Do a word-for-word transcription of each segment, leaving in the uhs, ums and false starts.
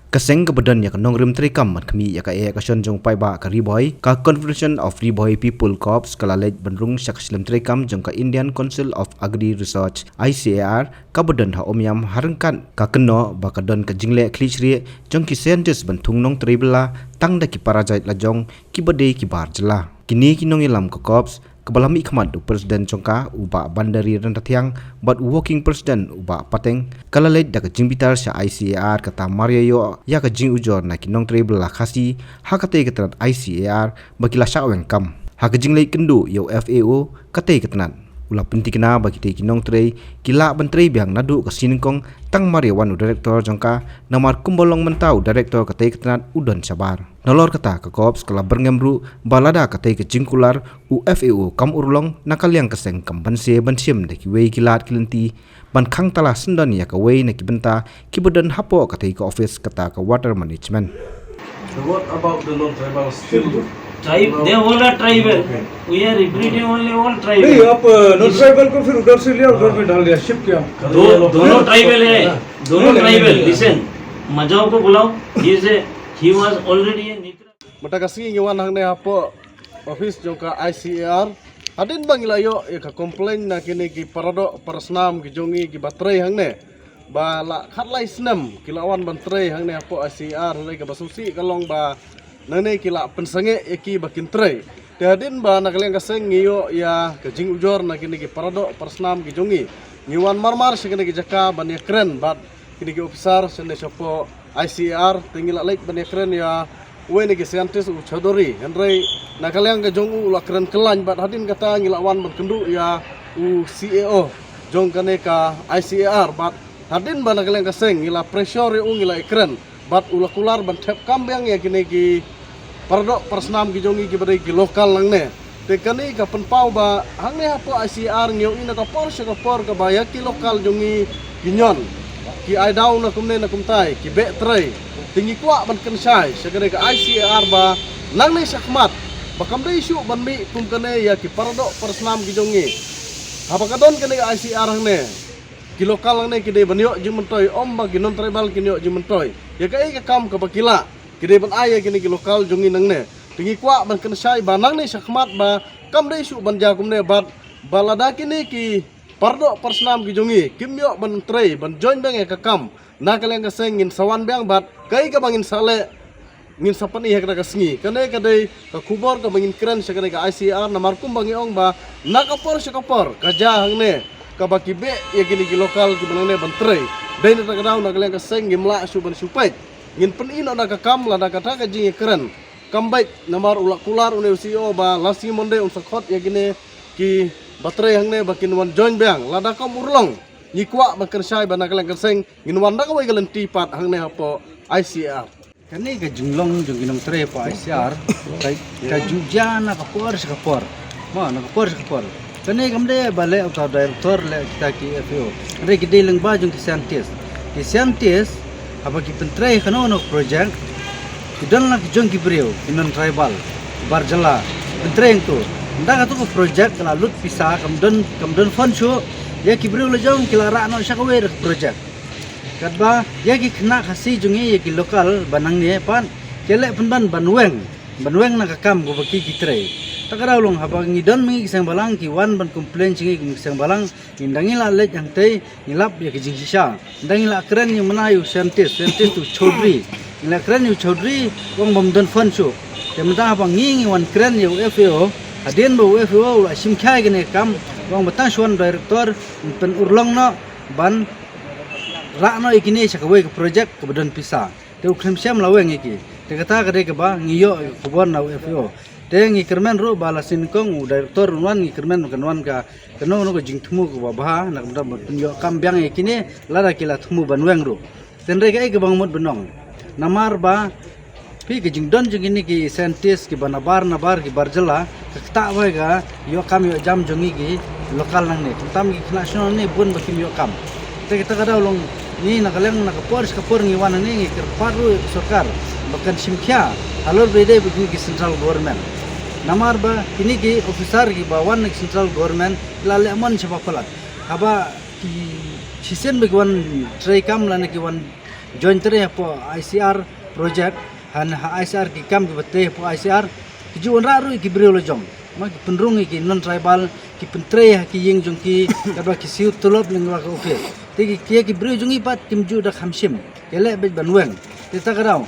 Ka seng kaba don ïa ka nongrim treikam ban khmih ïa ka eh ka shon jong paidbah ka Ri Bhoi, ka Confederation of Ri Bhoi People Corps, ka la leit ban rung sha ka shlem treikam jong ka Indian Council of Agri Research, I C A R, kaba don ha Umiam, ha ryngkat ka kynnoh ba ka don ka jingleh khlieh shrieh jong ki scientist ban thung nongtrei bylla tang da ki para jait lajong kiba dei ki bar jylla. Kine ki nongïalam ka Corps, kaba la mihkhmat da u President jong ka, u Bah Bandari Randathiang, bad u Working President, u Bah Pateng, ka la leit da ka jingbitar sha I C A R, kata mar ïa ïoh ïa ka jingujor na ki nongtrei bylla Khasi ha katei ka tnat I C A R, ba ki la shah weng kam. Ha ka jingleit kynduh ïa u F A O, katei ka tnat, u la pynthikna ba kitei ki nongtrei ki lah ban trei biang naduh ka sngi nyngkong, tang mar ïa wan u director jong ka, namar kumba long mynta u director katei ka tnat u don shabar. Nalor kata, ka Corps ka la byrngem ruh ba lada katei ka jingkular, u F A O kam urlong, na ka liang ka seng kam banse ban shim da kiwei ki lad ki lynti ban khang tala syndon ïa kawei na ki bynta kiba don hapoh katei ka office, kata ka Water Management. What about the non-tribal? Still, Tribe, they all are tribal. We are representing only all tribal. नहीं, आप नॉन ट्राइबल को फिर उधर से लिया, उधर में डाल दिया, शिफ्ट किया। दो, दोनों ट्राइबल है, दोनों ट्राइबल। Listen, मजाओ को बुलाओ। He is a, he was already a Nikra. Mynta ka sngi ngi wan hangne hapoh office jong ka I C A R. Hadien ba ngi la ïoh ïa ka complaint na kine ki paradoh parasnam ki jong ngi kiba trei hangne, ba la khatlai snem ki la wan ban trei hangne hapoh I C A R, hynrei kaba sngewsih ka long ba nangne ki la pynsangeh ïa ki ba kin trei. Te hadien ba na ka liang ka seng ngi ïoh ïa ka jingujor na kine ki paradoh parasnam ki jong ngi, ngi wan marmar sha kine ki jaka ban ïakren bad kine ki officer shane shapoh I C A R, te ngi la leit ban ïakren ïa uwei na ki scientist, u Chaudhary, hynrei na ka liang ka jong u la kren kyllain, bad hadien kata ngi la wan ban kynduh ïa u C A O jong kane ka I C A R, bad hadien ba na ka liang ka seng ngi la pressure ïa u, ngi la ïakren, bad u la kular ban thep kam biang ïa kine ki paradoh parasnam ki jong ngi kiba dei ki local nangne. Te kane ka pynpaw ba hangne hapoh I C A R ngi ïohi na ka por sha ka por kaba ïa ki local jong ngi ki ñion, ki ai daw na kumne na kumtai, ki beh trei. Te ngi kwah ban kynshai sha kane ka I C A R ba nangne shakhmat, ba kam dei shuh ban mih kum kane ïa ki paradoh parasnam ki jong ngi. Haba ka don kane ka I C A R hangne, ki local nangne ki dei ban ïoh jingmyntoi, ym ba ki non-tribal kin ïoh jingmyntoi. Ïa kaei ka kam kaba ki lah, ki dei ban ai ïa kine ki local jong ngi nangne. Te ngi kwah ban kynshai ba nangne shakhmat ba kam dei shuh ban jia kumne, bad ba lada kine ki paradoh parasnam ki jong ngi kim ïoh ban trei, ban join biang ïa ka kam, na ka liang ka seng ngin sa wan biang, bad kaei kaba ngin sa leh ngin sa pyni ha kata ka sngi. Kane ka dei ka khubor kaba ngin kren sha kane ka I C A R, namar kumba ngi ong ba na ka por sha ka por ka jia hangne kaba ki beh ïa kine ki local kiba nangne ban trei. Dei na kata ka daw na ka liang ka seng ngim lah shuh ban shu peit. Ngin pyni noh na ka kam lada kata ka jingïakren kam beit, namar u la kular une u C E O ba la sngi Monday un sa khot ïa kine kiba trei hangne ba kin wan join biang. Lada kam urlong, ngi kwah ban kynshai ba na ka liang ka seng ngin wan da kawei ka lynti pat hangne hapoh I C A R. Kane ka jinglong jong ki nongtrei hapoh I C A R ka, ka ju jia na ka por sha ka por. Mo, na ka por sha ka por. Kane kam dei ba leh uta u director, leh kita ki F A O. Hynrei ki dei lyngba jong ki scientist. Ki scientist haba ki pyntrei kano kano ka project, ki don la ki jong ki briew, ki non-tribal, ki bar jylla, pyntrei hangto. Ynda kato ka project ka la lut pisa, kam don, kam don fund shuh, ïa ki briew la jong ki la rah noh sha kawei ka project. Katba ïa ki khynnah Khasi jong ngi, ïa ki local ba nangne pat, ki leh pynban ban weng, ban weng na ka kam kaba ki ki trei. Ta ka daw long haba ngi don ma ngi ki seng balang, ki wan ban complain sha ngi kum ki seng balang, ngi, ynda ngi la leit hangtei ngi lap ïa ka jingshisha. Ynda ngi la kren ïa u, mana, ïa u scientist, scientist u Chaudhary. Ngi la kren ïa u Chaudhary, u ong bym don fund shuh. Te mynta haba ngi, ngi wan kren ïa u F A O, hadien ba u F A O u la shim khia ïa kane ka kam, u ong ba tang shu wan director, pynurlong noh ban rah noh ïa kine sha kawei ka project kaba don pisa. Te u khlem shem la weng ïa ki. Te kata ka dei kaba ngi ïoh ïa ka khubor na u F A O. Te ngi kyrmen ruh ba la sien kong u director un wan, ngi kyrmen ba kan wan ka, kano kano ka jingthmu kaba bha, na ka bynta ban pynïoh kam biang ïa kine lada ki la thmu ban weng ruh. Te hynrei kaei kaba nga mut ban ong, namar ba phi, ka jingdon jong kine ki scientist kiba nabar nabar, ki bar jylla, ka ktah bha ïa ka ïoh kam ïoh jam jong ngi ki local nangne. Khamtam ki khynnah shnong nangne bun ba kim ïoh kam. Te kata ka daw long ngi na ka liang na ka por sha ka por ngi wan hangne ngi kyrpad ruh ïa ka sorkar ba kan shim khia halor ba ïadei bad kine ki central government. Namar ba kine ki officer kiba wan na ki central government ki la leh mon shaba palat. Haba ki shisien ba ki wan trei kam lane ki wan join trei hapoh I C R project, ha, ha I C R ki kam kiba trei hapoh I C R, ki ju wanrah ruh ïa ki briew lajong. Mo, ki pynrung ïa ki non tribal, ki pyntrei ha ki ïing jong ki, katba ki siew tulop lyngba ka office. Te ki, ki, ki briew jong ngi pat kim ju da kham shim, ki leh beit ban weng. Te ta ka daw,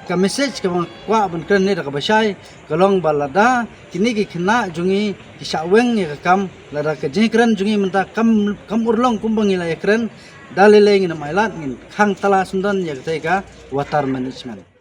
ka message kaba nga kwah ban kren ne da kaba shai, ka long ba lada kine ki khynnah jong ngi ki shah weng ïa ka kam, lada ka jingkren jong ngi mynta kam, kam urlong kumba ngi la ïakren, da lei lei ngin ym ailad, ngin khang tala sngewdon ïa katei ka water management.